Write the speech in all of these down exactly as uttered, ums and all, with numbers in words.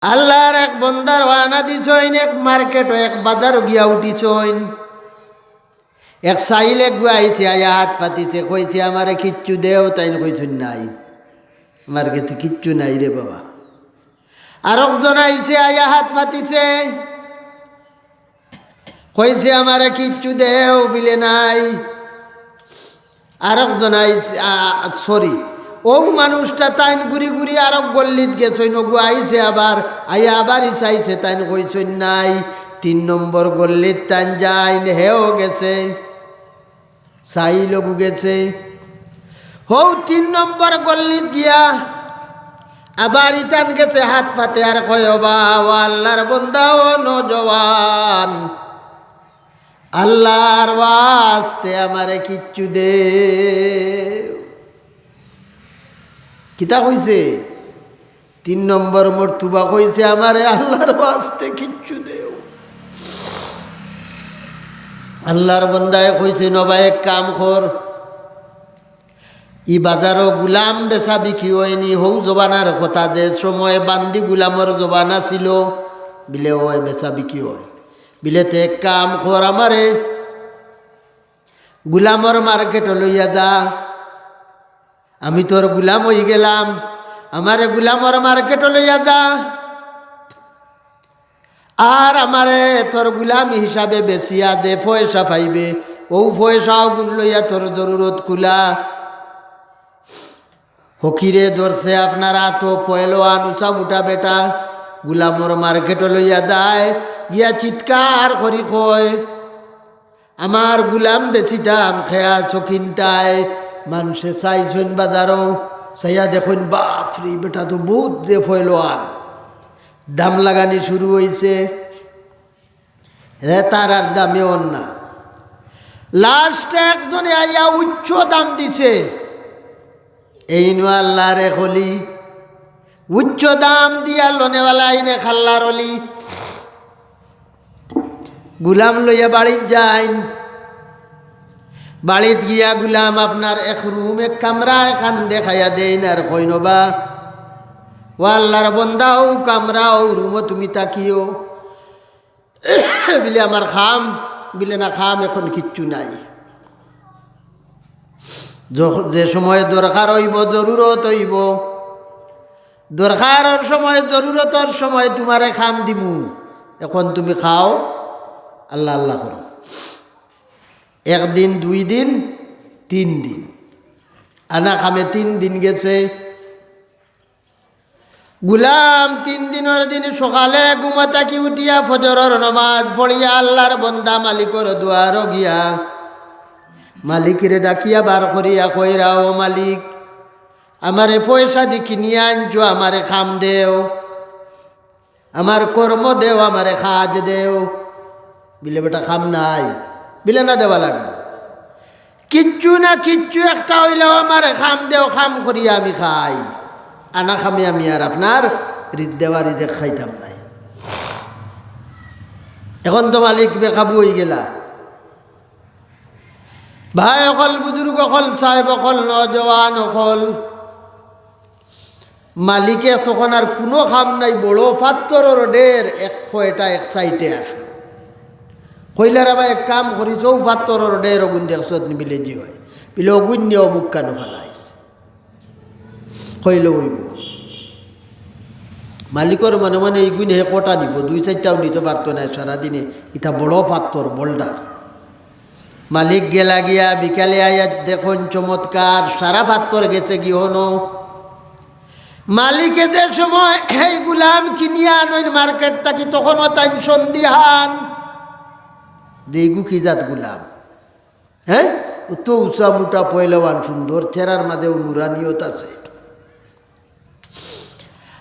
আল্লার এক বন্দা রওয়ানা দিছইন, এক মার্কেটো, এক বাজারো গিয়া উঠিছইন। এক সাইল এগু আইছে, আইয়া হাত পাতিছে, কইছে, "আমারে কিচ্ছু দেও।" তাইন কইছইন, "নাই, আমার গেছে কিচ্ছু নাই রে বাবা।" আরক জন আইছে, আইয়া হাত পাতিছে, কইছে, "আমারে কিচ্ছু দেও।" বিলে, "নাই।" আরক জন আইছে, আ, আ, sorry, অউ মানুষটা তাইন ঘুরি ঘুরি আরক গল্লিত গেছইন, অগু আইছে আবার, আইয়া আবার ইচাইছে, তাইন কইছইন, "নাই।" তিন নম্বর গল্লিত তাইন যাইন, হেও গেছে, সাইল অগু গেছে। হউ তিন নম্বর গল্লিত গিয়া আবার ইতান গেছে হাত পাতে আর কয়, "ও বা, ও আল্লার বন্দা, ও নওজোয়ান, আল্লার ওয়াস্তে আমারে কিচ্ছু দেও।" কিতা কইছে? তিন নম্বর মর্তুবা কইছে, "আমারে আল্লার ওয়াস্তে কিচ্ছু দেও।" আল্লার বন্দায় কইছে, "নবা, এক কাম কর, ই বাজারো গুলাম বেচা বিকি অয়নি, হউ জমানার কথা, যে সময় বান্দি গুলামর জমানা ছিল, বিলে অয় বেচা বিকি অয়। বিলে তে এক কাম কর, আমারে গুলামর মার্কেটো লইয়া যা, আমি তোর গুলাম অইগেলাম, আমারে গুলামর মার্কেটো লইয়া যা, আর আমারে তোর গুলাম হিসাবে বেচিয়া যে পয়সা পাইবে, অউ পয়সা অগুন লইয়া তোর জরুরত কুলা।" ফকিরে ধরছে আপনার আতো, পয়লোয়ান উচা মুটা বেটা, গুলামর মার্কেটো লইয়া যায়, গিয়া চিৎকার করি কয়, "আমার গুলাম বেচিতাম, খেয়া চকিন্তায়।" মানষে চাইছইন বাজারো, চাইয়া দেখইন, "বাফরে, বেটা তো বউত যে পয়লোয়ান, দাম লাগানি শুরু অইছে।" হে তার আর দামে অর না। লাস্টে একজনে আইয়া উচ্চ দাম দিছে। এইনু আল্লারে কলি, উচ্চ দাম দিয়া লনেওয়ালা ইনে খাল্লার অলি। গুলাম লইয়া বাড়িত যাইন। বাড়িত গিয়া গুলাম আপনার এক রুম, এক কামরা এখান দেখাইয়া দেইন আর কইন, "বা, ও আল্লার বন্দা, অউ কামরা, অউ রুমো তুমি থাকিও।" বিলে, "আমার কাম।" বিলে, "না, কাম এখন কিচ্ছু নাই। যখ-, যে সময় দরকার অইবো, জরুরত অইবো, দরকারর সময়, জরুরতর সময় তুমারে কাম দিমু। এখন তুমি খাও, আল্লা আল্লা করো।" একদিন, দুই দিন, তিন দিন, আনা কামে তিন দিন গেছে। গুলাম তিন দিনর দিন সকালে ঘুমা থাকি উঠিয়া ফজরর নমাজ পড়িয়া আল্লার বন্দা মালিকর দুয়ারো গিয়া মালিকরে ডাকিয়া বার করিয়া কইরা, "ও মালিক, আমারে পয়সা দি কিনিয়া আনছো, আমারে কাম দেও, আমার কর্ম দেও, আমারে কাজ দেও।" বিলে, "বেটা কাম নাই।" বিলে, "না, দেওয়া লাগবো।" কিচ্ছু না কিচ্ছু একটা অইলেও আমারে কাম দেও, কাম করিয়া আমি খাই। আনা কামে আমি আর আপনার রিদ দেওয়া রিজেক খাইতাম নায়। এখন তো মালিক বেকাবু অইগেলা। ভাই অকল, বুজুর্গ অকল, সাহেব অকল, নওজোয়ান অকল, মালিকে তখন আর কুনু কাম নাই, বড় পাত্থরর ঢের এক কয়টা এক সাইডে আসলো। কইলা, "রে বা, এক কাম করিস, অউ পাত্থরর ঢের অগুন দেখছত নি?" বিলে, "জি অয়।" বিলে, "অগুন নিয়া অমুক খানো ফালাইস।" কইলে, "অইবো।" মালিকর মনে মনে, "ইগুন হে কটা নিবো, দুই চাইরটাও নিতো পারতো নায় সারাদিনে, ইতা বড় পাত্থর, বোল্ডার।" মালিক গেলা গিয়া, বিকালে আইয়া দেখইন চমৎকার, সারা পাত্থর গেছে গি হনো। মালিকে যে সময় এই গুলাম কিনিয়া আনইন মার্কেট থাকি, তখনও তাইন সন্দিহান যে ইগু কি জাত গুলাম, হে? অত উচা মুটা পয়লওয়ান, সুন্দর, চেহারার মাঝেও নুরানিয়ত আছে।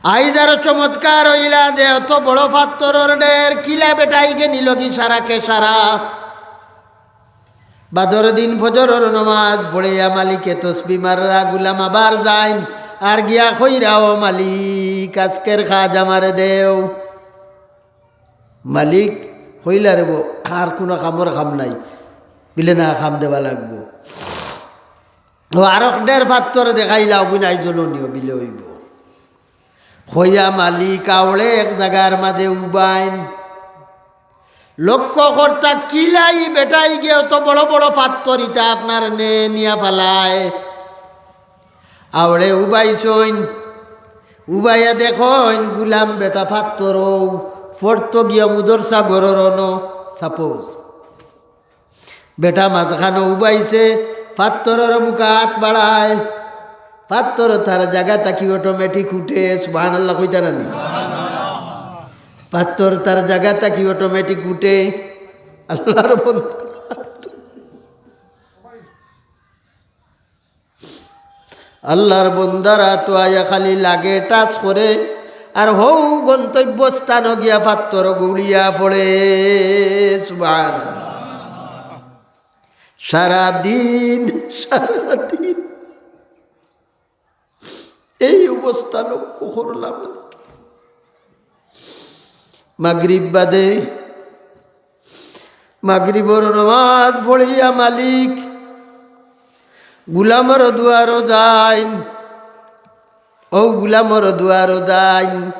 আইজ আরো চমৎকার অইলা যে অত বড় পাত্থরর ঢের, কিলা বেটায় গি নিলো গি সারাকে সারা। বাদর দিন ফজরর নমাজ পড়িয়া মালিকে তসবি মাররা, গুলাম আবার যাইন, আর গিয়া কইরা, "ও মালিক, আজকের কাজ আমারে দেও।" মালিক কইলা, "রে বা, আর কুনু কামর কাম নাই।" বিলে, "না, কাম দেওয়া লাগবো।" ও আরক ঢের পাত্থর দেখাইলা, "অগুন আইজ অইলো নিও।" বিলে, "অইবো।" কইয়া মালিক আওড়ে এক জাগার মাঝে উবাইন। লক্ষ্য করতা কিলা ই বেটায় গিয়া অত বড় বড় ফাত্তর ইতা আপনার নে নিয়া ফালায়। আওড়ে উবাইছইন, উবাইয়া দেখইন গুলাম বেটা ফাত্তরও ফড়তো গিয়া মুদরসা ঘরর অনো। Suppose বেটা মাঝখানো উবাইছে, ফাত্তরর মুখা আত বাড়ায়, ফাত্তর তার জাগা থাকি automatic উঠে। সুবহানাল্লাহ কইতা না নি? ফাত্তর তার জাগা থাকি automatic উঠে। আল্লাহর বন্দা, আল্লাহর বন্দার আতো আইয়া খালি লাগে, touch করে, আর হউ গন্তব্যস্থানো গিয়া ফাত্তর গুলিয়া পড়ে। সুবহানাল্লাহ। সারাদিন, সারাদিন এই অবস্থা লক্ষ্য করলাম। মাগরিব বাদে, মাগরিবর নমাজ পড়িয়া মালিক গুলামর দুয়ারো যাইন। অউ গুলামর দুয়ারো যাইন,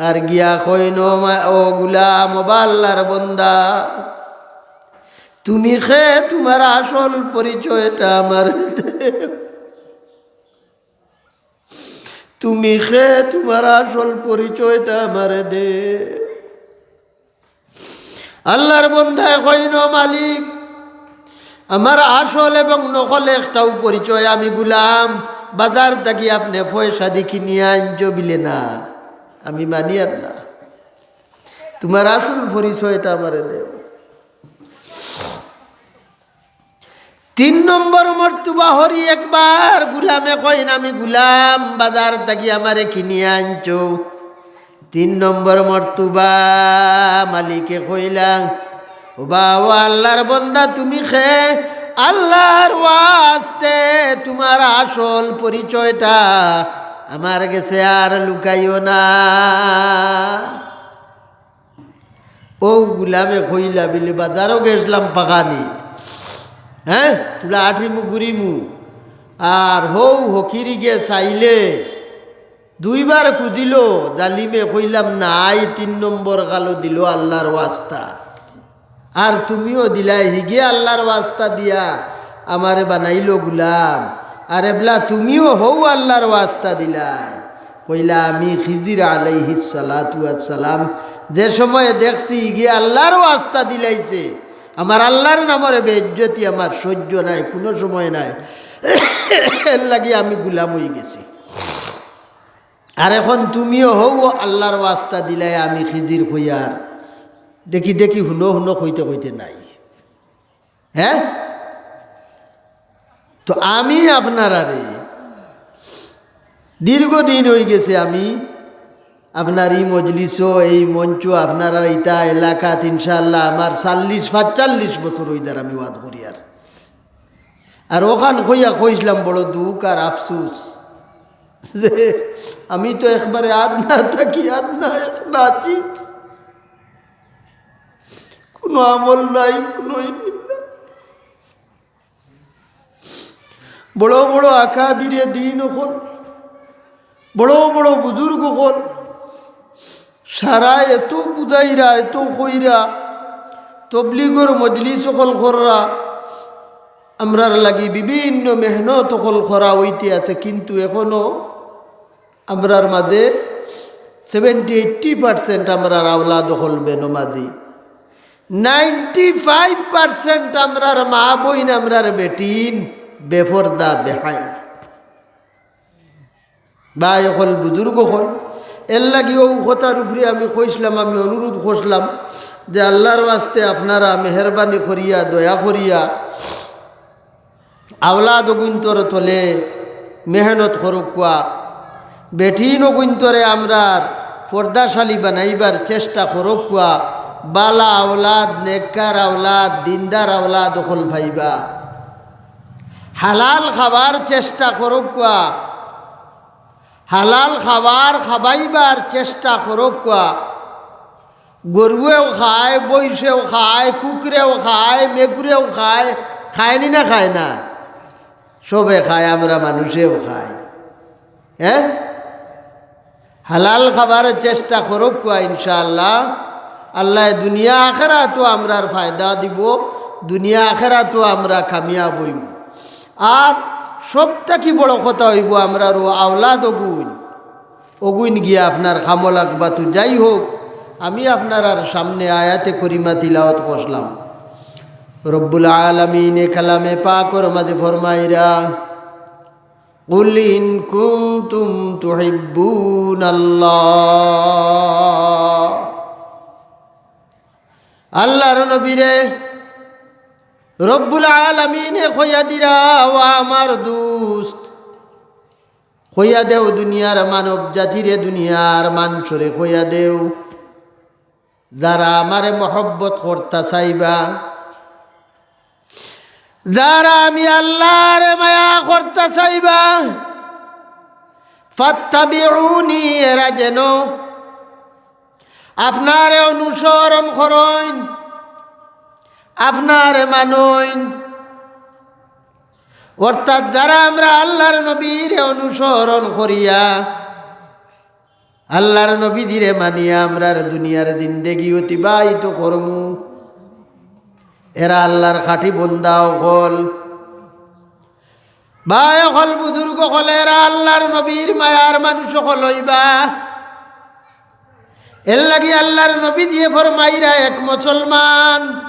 আর গিয়া কইন, "ও মা-, ও গুলাম, ও বা আল্লাহর বন্দা, তুমি কে, তুমার আসল পরিচয়টা আমারে দেও। তুমি কে, তুমার আসল পরিচয়টা আমারে দেও।" আল্লাহর বন্দায় কইন, "মালিক, আমার আসল এবং নকল একটাউ পরিচয়, আমি গুলাম, বাজার থাকি আপনে পয়সা দি কিনিয়া আনছো বিলে না, আমি মানিয়ার না, তুমার আসল পরিচয়টা আমারে দেও।" তিন নম্বর মর্তুবা হরি একবার গুলামে কইন, "আমি গুলাম, বাজার থাকি আমারে কিনিয়া আনছো।" তিন নম্বর মর্তুবা মালিকে কইলা, "ও বা, ও আল্লাহর বন্দা, তুমি কে? আল্লাহর ওয়াস্তে তুমার আসল পরিচয়টা আমার গেছে আর লুকাইও না।" অউ গুলামে কইলা, "বিলে বাজারো গেছলাম ফাঁকানিত, হ্যাঁ, তুলা আটিমু গুরিমু, আর হউ হকিরিগে চাইলে দুইবার খুজিলো, জালিমে কইলাম নাই, তিন নম্বর গালো দিলো আল্লাহর ওয়াস্তা। আর তুমিও দিলায়, হিগে আল্লাহর ওয়াস্তা দিয়া আমারে বানাইলো গুলাম, আর এবলা তুমিও হউ আল্লাহর ওয়াস্তা দিলায়।" কইলা, "আমি খিজির আলাইহিস সালাতু ওয়াস সালাম যে সময় দেখছি ইগিয়ে আল্লাহর ওয়াস্তা দিলাইছে, আমার আল্লাহর নামরে বেইজ্জতি আমার সহ্য নাই, কুনু সময় নাই, এরলাগি আমি গুলাম অইগেছি। আর এখন তুমিও হউ আল্লাহর ওয়াস্তা দিলায়, আমি খিজির কইয়ার দেখি দেখি হুনো হুনো কইতে কইতে নাই।" হ্যাঁ? তো আমি আপনারারে দীর্ঘদিন অইগেছে, আমি আপনার ই মজলিসো, এই মঞ্চো, আপনারার ইতা এলাকাত ইনশাআল্লাহ আমার চল্লিশ, পাঁচচল্লিশ বছর অইযার আমি ওয়াজ করিয়ার। আর অখান কইয়া কইছলাম বড় দুখ আর আফসুস যে আমি তো একবারে আদনা থাকি আদনা এক নাচিত, কুনু আমল নাই, কুনু ইলিম নাই। বড় বড় আকাবিরে দ্বীন অকল, বড় বড় বুজুর্গ অকল, সারা এত বুঝাইরা, এত কইরা, তবলিগর মজলিস অকল কররা, আমরার লাগি বিভিন্ন মেহনত অকল করা অইতে আছে, কিন্তু এখনো আমরার মাঝে seventy eighty percent আমরার আওলাদ অকল বেনমাজি, ninety five percent আমরার মা বইন, আমরার বেটিন বেফর্দা বেহায়া। ভাই অকল, বুজুর্গ অকল, এরলাগি অউ কথার উপরে আমি কইছলাম, আমি অনুরোধ করছলাম যে আল্লাহর ওয়াস্তে আপনারা মেহেরবানি করিয়া, দয়া করিয়া আওলাদ অগুইন্তর তলে মেহনত করউক্কা, বেটিন অগুইন্তরে আমরার পর্দাশালী বানাইবার চেষ্টা করউক্কা, বালা আওলাদ, নেককার আওলাদ, দিনদার আওলাদ অকল পাইবা। হালাল খাবার চেষ্টা করউক্কা, হালাল খাবার খাবাইবার চেষ্টা করউক্কা। গরুয়েও খায়, বইষেও খায়, কুকুরেও খায়, মেকুরেও খায়, খায়নি না খায় না? সবে খায়, আমরা মানুষেও খাই। হ্যাঁ, হালাল খাবার চেষ্টা করউক্কা ইনশাআল্লাহ। আল্লায় দুনিয়া আখেরাতও আমরার ফায়দা দিবো, দুনিয়া আখেরাতও আমরা কামিয়াব অইমু। আর সব থাকি বড় কথা অইবো আমরার অউ আওলাদ অগুইন, অগুইন গিয়া আপনার কামো লাগবা। তো যাই হউক, আমি আপনারার সামনে আয়াতে করিমা তিলাওয়াত করলাম। রব্বুল আলামিনে কালামে পাকর মাঝে ফরমাইরা, قل إن كنتم تحبون الله। আল্লাহর নবীরে রব্বুল আলামিনে কইয়া দিরা, ও আমার দুস্ত, কইয়া দেও দুনিয়ার মানব জাতিরে, দুনিয়ার মানষরে কইয়া দেও, যারা আমারে মহব্বত করতা চাইবা, যারা আমি আল্লাহরে মায়া করতা চাইবা, ফাত্তাবিউনি, এরা যেন আপনারে অনুসরণ করইন, আপনারে মানইন। অর্থাৎ যারা আমরা আল্লাহর নবীরে অনুসরণ করিয়া আল্লাহর নবীজিরে মানিয়া আমরার দুনিয়ার জিন্দেগি অতিবাহিত করমু। এরা আল্লাহর খাঁটি বন্দা অকল, ভাই অকল, বুজুর্গ অকল, এরা আল্লাহর নবীর মায়ার মানুষ অকল অইবা। এরলাগি আল্লাহর নবীজিয়ে ফরমাইরা, এক মুসলমান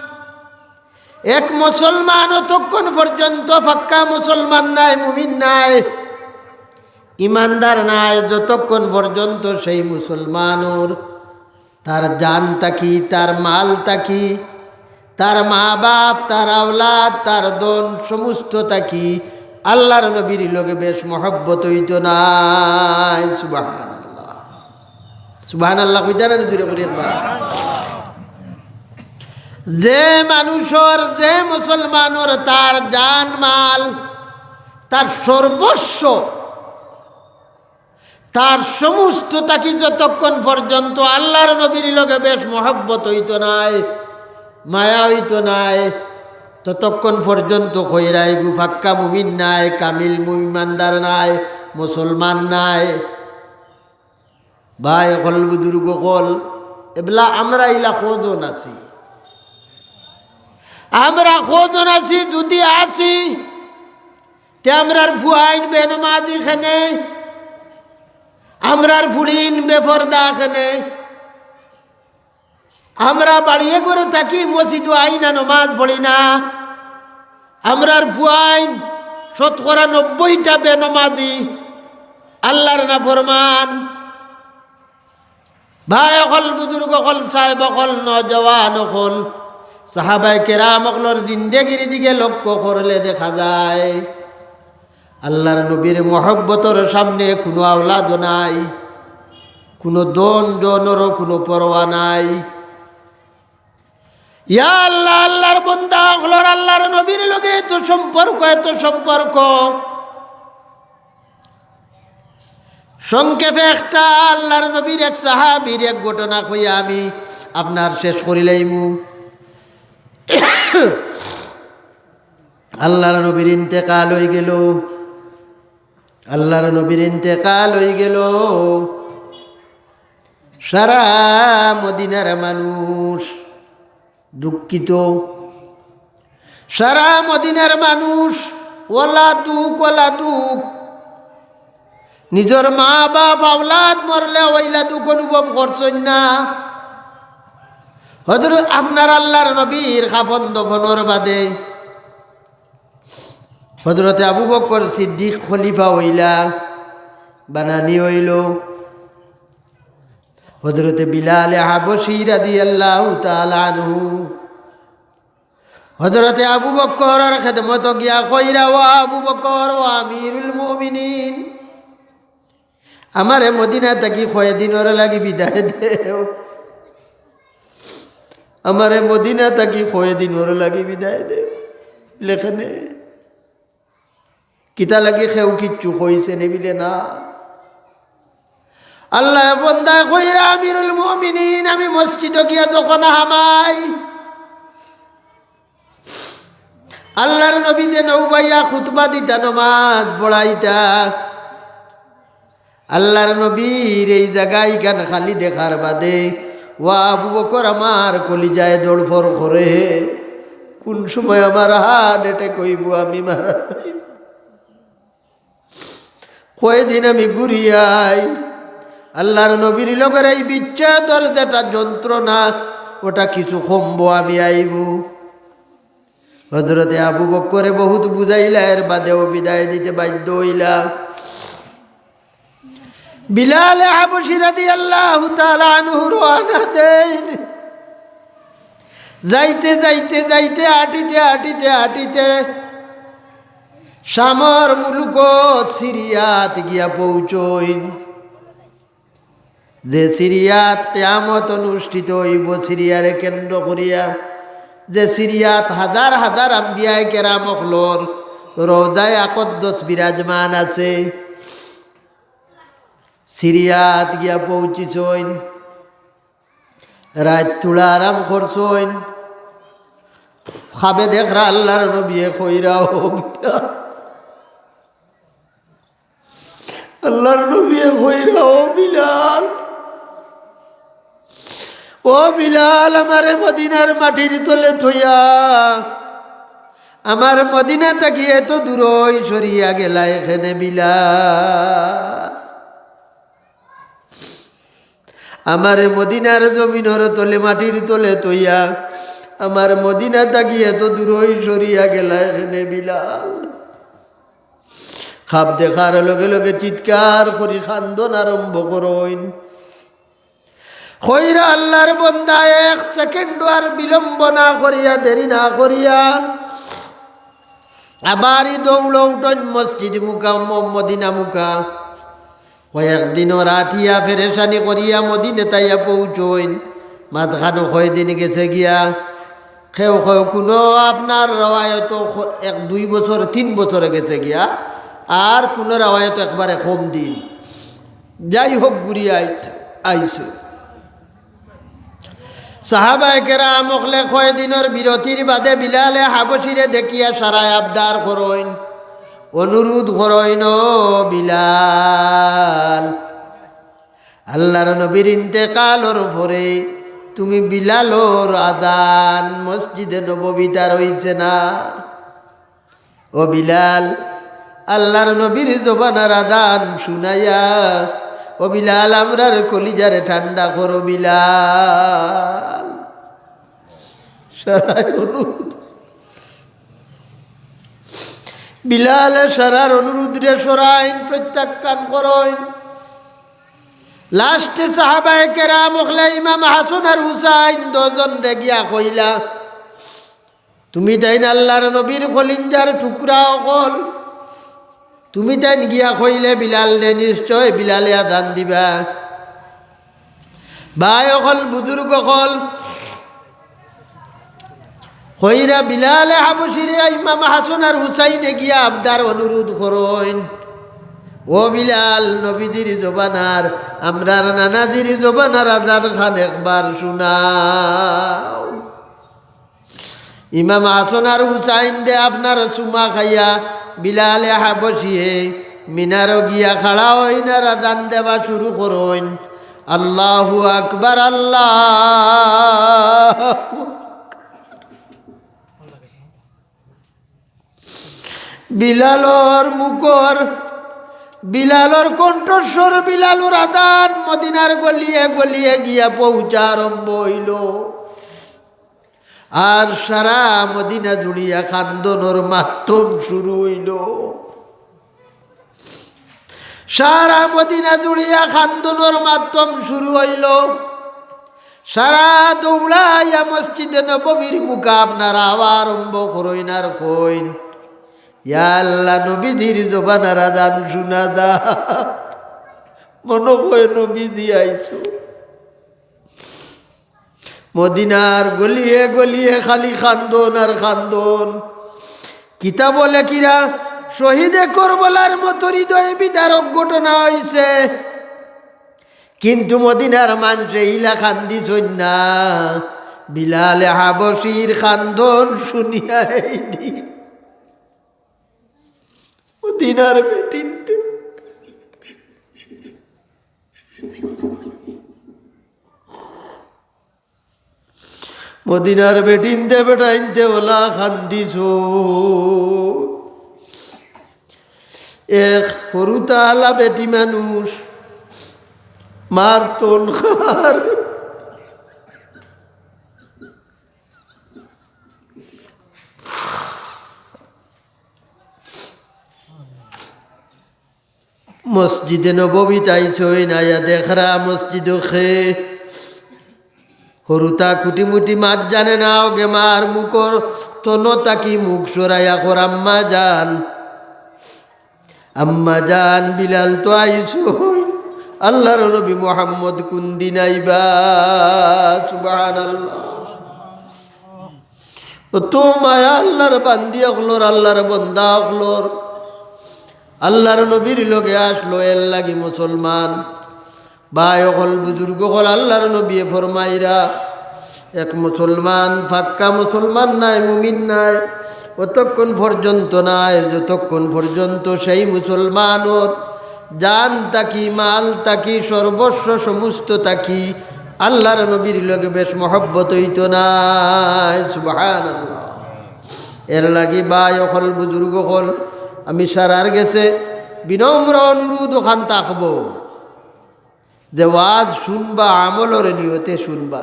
এক মুসলমান অতক্ষণ পর্যন্ত পাক্কা মুসলমান নায়, মুমিন নায়, ইমানদার নায়, যতক্ষণ পর্যন্ত সেই মুসলমানর তার জান থাকি, তার মাল থাকি, তার মা বাপ, তার আওলাদ, তার ধন সমস্ত থাকি আল্লাহর নবীর লগে বেশ মহব্বত অইতো নায়। সুবহানাল্লাহ। সুবহানাল্লাহ কইতা না জোরে করি একবার? যে মানুষর, যে মুসলমানর তার জান মাল, তার সর্বস্ব, তার সমস্ত থাকি যতক্ষণ পর্যন্ত আল্লাহর নবীর লগে বেশ মহব্বত অইতো নায়, মায়া অইতো নায়, ততক্ষণ পর্যন্ত কইরা ইগু পাক্কা মুমিন নায়, কামিল মু-, ইমানদার নায়, মুসলমান নায়। ভাই অকল, বুজুর্গ অকল, এবলা আমরা ইলা কয়জন আছি? আমরা কয়জন আছি? যুদি আছি, তে আমরার ফুয়াইন বেনমাজি কেনে, আমরার ফুড়িন বেপর্দা কেনে, আমরা বাড়িয়ে ঘরে থাকি, মসজিদো আই না, নমাজ পড়ি না। আমরার ফুয়াইন শতকরা নব্বইটা বেনমাজি, আল্লাহর নাফরমান। ভাই অকল, বুজুর্গ অকল, সাহেব অকল, নওজোয়ান অকল, সাহাবায়ে কেরাম অকলর জিন্দেগির দিকে লক্ষ্য করলে দেখা যায় আল্লাহর নবীর মহব্বতর সামনে কুনু আওলাদও নাই, কুনু ধন জনরও কুনু পরোয়া নাই। ইয়া আল্লাহ, আল্লাহর বন্দা অকলর আল্লাহর নবীর লগে এত সম্পর্ক, এত সম্পর্ক। সংক্ষেপে একটা আল্লাহর নবীর এক সাহাবীর এক ঘটনা কইয়া আমি আপনার শেষ করিলাইমু। আল্লাহর নবীর ইন্তেকাল অইগেলো, আল্লাহর নবীর ইন্তেকাল অইগেলো। সারা মদিনার মানুষ দুঃখিত, সারা মদিনার মানুষ অলা দুখ, অলা দুখ। নিজর মা বাপ আওলাদ মরলে অইলা দুখ অনুভব করছইন না। হযরত আপনার আল্লাহর নবীর কাফন দফনর বাদে হযরতে আবু বকর সিদ্দিক খলিফা অইলা, বানানি অইলো। হযরতে বিলালে হাবশী রাদিয়াল্লাহু তাআলা আনহু, হযরতে আবু বকরর খেদমতো গিয়া কইরা, "ও আবু বকর, ও আমিরুল মুমিনিন, আমারে মদিনা থাকি কয়দিনর লাগি বিদায় দেও, আমারে মদিনা থাকি কয়দিনর লাগি বিদায় দেও।" লেখেনে কিতা লাগি কেউ কিচ্ছু কইছে নি? বিলে না। আল্লাহর বন্দায় কইরা, "আমিরুল মুমিনিন, আমি মসজিদো গিয়া যখন হামাই, আল্লাহর নবী যেন উবাইয়া খুতবা দিতা, নমাজ পড়াইতা, আল্লাহর নবীর এই জাগা ইখান খালি দেখার বাদে, ও আবু বকর, আমার কলিজায় দড়ফড় করে, কোন সময় আমার হার্ট অ্যাটাক অইবো, আমি মারা যাইমু। কয়দিন আমি ঘুরিয়াই, আল্লাহর নবীর লগর এই বিচ্ছেদর যেটা যন্ত্রণা, ওটা কিছু কমবো, আমি আইমু। হযরতে আবু বকরে বহুত বুঝাইলা, এর বাদেও বিদায় দিতে বাধ্য অইলা। বিলালে হাবশী রাদিয়াল্লাহু তাআলা আনহু রওয়ানা দেইন। যাইতে, যাইতে, যাইতে, আটিতে, আটিতে, আটিতে শামর মুলুকো সিরিয়াত গিয়া পৌঁছইন। যে সিরিয়াত কিয়ামত অনুষ্ঠিত অইবো সিরিয়ারে কেন্দ্র করিয়া, যে সিরিয়াত হাজার হাজার আম্বিয়ায়ে কেরাম অকলর রওজায়ে আকদ্দস বিরাজমান আছে, সিরিয়াত গিয়া পৌঁছিছইন, রাইত থুড়া আরাম করছইন, খাবে দেখরা আল্লাহর নবিয়ে কইরা, ও বিলাল, আল্লাহর নবিয়ে কইরা, ও বিলাল, ও বিলাল, আমারে মদিনার মাটির তলে থইয়া, আমার মদিনা থাকি এত দূরই সরিয়া গেলায় কেনে বিলাল। আমারে মদিনার জমিনর তলে, মাটির তলে থইয়া, আমার মদিনা থাকি এত দূরই সরিয়া গেলায় কেনে বিলাল। খাব দেখার লগে লগে চিৎকার করি কান্দন আরম্ভ করইন। কইরা আল্লাহর বন্দা এক সেকেন্ড আর বিলম্ব না করিয়া, দেরি না করিয়া, আবার ই দৌড় উঠইন মসজিদ মুকা, ম-, মদিনা মুকা। কয়েকদিনর আটিয়া পেরেশানি করিয়া মদিনাত আইয়া পৌঁছইন। মাঝখানো কয়দিন গেছে গিয়া, কেউ কেউ কুনু আপনার রেওয়ায়তো খ-, এক দুই বছর, তিন বছরে গেছে গিয়া, আর কুনু রেওয়ায়তো একবারে কম দিন। যাই হোক, ঘুরিয়া আই-, আইছইন। সাহাবায়ে কেরাম অকলে কয়দিনর বিরতির বাদে বিলালে হাবশিরে দেখিয়া সারায় আবদার করইন, অনুরোধ করইন, "ও বিলাল, আল্লাহর নবীর ইন্তেকালর পরে তুমি বিলালর আজান মসজিদে নববীত আর অইছে না।" ও বিলাল, আল্লাহর নবীর জবানার আজান শুনাইয়া, ও বিলাল, আমরার কলিজারে ঠান্ডা করো বিলাল। সারায় অনুরোধ। বিলালে সারার অনুরোধরে সরাইন, প্রত্যাখ্যান করইন। লাস্টে সাহাবায়ে কেরাম অকলে ইমাম হাসান আর হুসাইন দুইজনরে গিয়া কইলা, "তুমি তাইন আল্লাহর নবীর কলিঞ্জার টুকরা অকল, তুমি তাইন গিয়া কইলে বিলালরে, নিশ্চয় বিলালে আজান দিবা।" ভাই অকল, বুজুর্গ অকল, কইরা বিলালে হাবশিরে ইমাম হাসান আর হুসাইনে গিয়া আবদার অনুরোধ করইন, "ও বিলাল, নবীজির জবানার, আমরার নানাজির জবানার আজান খান একবার শুনাও।" ইমাম হাসান আর হুসাইনরে আপনার চুমা খাইয়া বিলালে হাবশিয়ে মিনারো গিয়া খাড়া অইন আর আজান দেওয়া শুরু করইন, "আল্লাহু আকবার, আল্লাহু আকবার।" বিলালর মুখর, বিলালর কণ্ঠস্বর, বিলালর আজান মদিনার গলিয়ে গলিয়ে গিয়া পৌঁছা আরম্ভ অইলো। আর সারা মদিনা জুড়িয়া কান্দনর মাধ্যম শুরু অইলো। সারা মদিনা জুড়িয়া কান্দনর মাধ্যম শুরু অইলো। সারা দৌড়াইয়া মসজিদে নববীর মুখা আপনারা আওয়া আরম্ভ করইন আর কইন, "ইয়া আল্লাহ, নবীজির জবানার আজান শুনা দা।" মনো কয় নবীজি আইছো। মদিনার গলিয়ে গলিয়ে খালি কান্দন আর কান্দন। কিতাবো লেখিরা, শহীদে করবলার মতো হৃদয় বিদারক ঘটনা অইছে, কিন্তু মদিনার মানষে ইলা কান্দিছইন না। বিলালে হাবশির কান্দন শুনিয়া এই দিন মদিনার বেটিন্তে মদিনার বেটিন্তে বেটাইন্তে অলা কান্দিছইন। এক হুরুতালা বেটি মানুষ, মার তন খার। মসজিদে নববীত আইছইন, আইয়া দেখরা মসজিদো কে। হুরুতা কুটিমুটি মাত জানে না, অগে মার মুখর তন থাকি মুখ সরাইয়া কর, "আম্মা জান, আম্মা জান, বিলাল তো আইছইন, আল্লাহর নবী মোহাম্মদ কুনদিন আইবা?" সুবহানাল্লাহ। অত মায়া আল্লাহর বান্দি অকলর, আল্লাহর বন্দা অকলর। আল্লাহর নবীর লগে আসলো, এর লাগি মুসলমান। ভাই অকল, বুজুর্গ অকল, আল্লাহর নবীয়ে ফরমাইরা, এক মুসলমান, পাক্কা মুসলমান নায়, মুমিন নায়, অতক্ষণ পর্যন্ত নায়, যতক্ষণ পর্যন্ত সেই মুসলমানর জান থাকি, মাল থাকি, সর্বস্ব সমস্ত থাকি আল্লাহর নবীর লগে বেশ মহব্বত অইতো নায়। সুবহানাল্লাহ। এর লাগি ভাই অকল, বুজুর্গ অকল, আমি সারার গেছে বিনম্র অনুরোধ অখান থাকবো যে ওয়াজ শুনবা, আমলর নিয়তে শুনবা।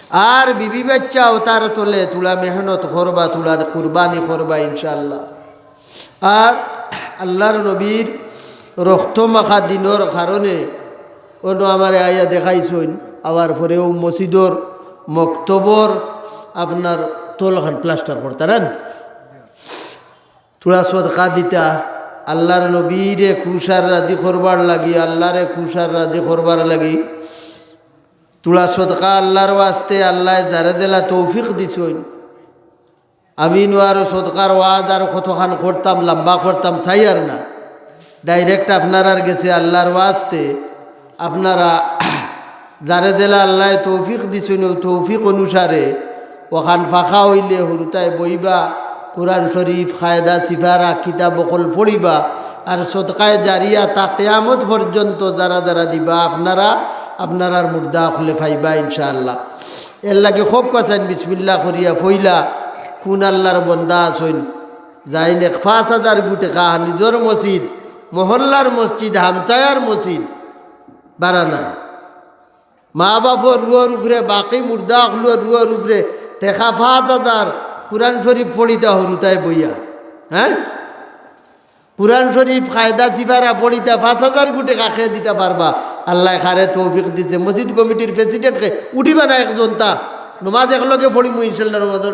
আর বিবি বাচ্চা অতার তলে থুড়া মেহনত করবা, থুড়া কুরবানি করবা ইনশাআল্লাহ। আর আল্লাহর নবীর রক্ত মাখা দিনর কারণে অনো আমারে আইয়া দেখাইছইন, আবার পরেও মসজিদর মক্তবর আপনার তলখান প্লাস্টার করতারা না, থুড়া সদকা দিতা, আল্লাহর নবীরে খুশ আর রাজি করবার লাগি, আল্লাহরে খুশ আর রাজি করবার লাগি। থুড়া সদকা আল্লাহর ওয়াস্তে, আল্লায় যারে যেলা তৌফিক দিছইন। আমি নু আরো সদকার ওয়াজ আর কতখান করতাম, লম্বা করতাম, চাইয়ার না। Direct আপনারার গেছে আল্লাহর ওয়াস্তে, আপনারা যারে যেলা আল্লায় তৌফিক দিছইন, অউ তৌফিক অনুসারে অখান ফাঁকা অইলে হুরুতায় বইবা, কুরআন শরীফ, কায়দা, সিফারা, কিতাব অকল পড়িবা, আর সদকায়ে জারিয়া তা কিয়ামত পর্যন্ত যারা যারা দিবা, আপনারা, আপনারার মুর্দা অকলে পাইবা ইনশাআল্লাহ। এর লাগি খুব কাছাইন বিসমিল্লাহ করিয়া পইলা কুন আল্লাহর বন্দা আছইন, যাইন এক পাঁচ হাজার গু টেকা নিজর মসজিদ, মহল্লার মসজিদ, হামসায়ার মসজিদ, বারা না। মা বাপর রুহর উপরে, বাকি মুর্দা অকলর রুহর উপরে টেকা পাঁচ হাজার কুরআন শরীফ পড়িতা হুরুতায় বইয়া, হ্যাঁ? কুরআন শরীফ কায়দা সিফারা পড়িতা পাঁচ হাজার গু টেকা কে দিতা পারবা। আল্লায় কারে তৌফিক দিছে, মসজিদ কমিটির প্রেসিডেন্ট কে উঠিবা না একজন তা, নমাজ একলগে পড়িমু ইনশাআল্লাহ, নমাজর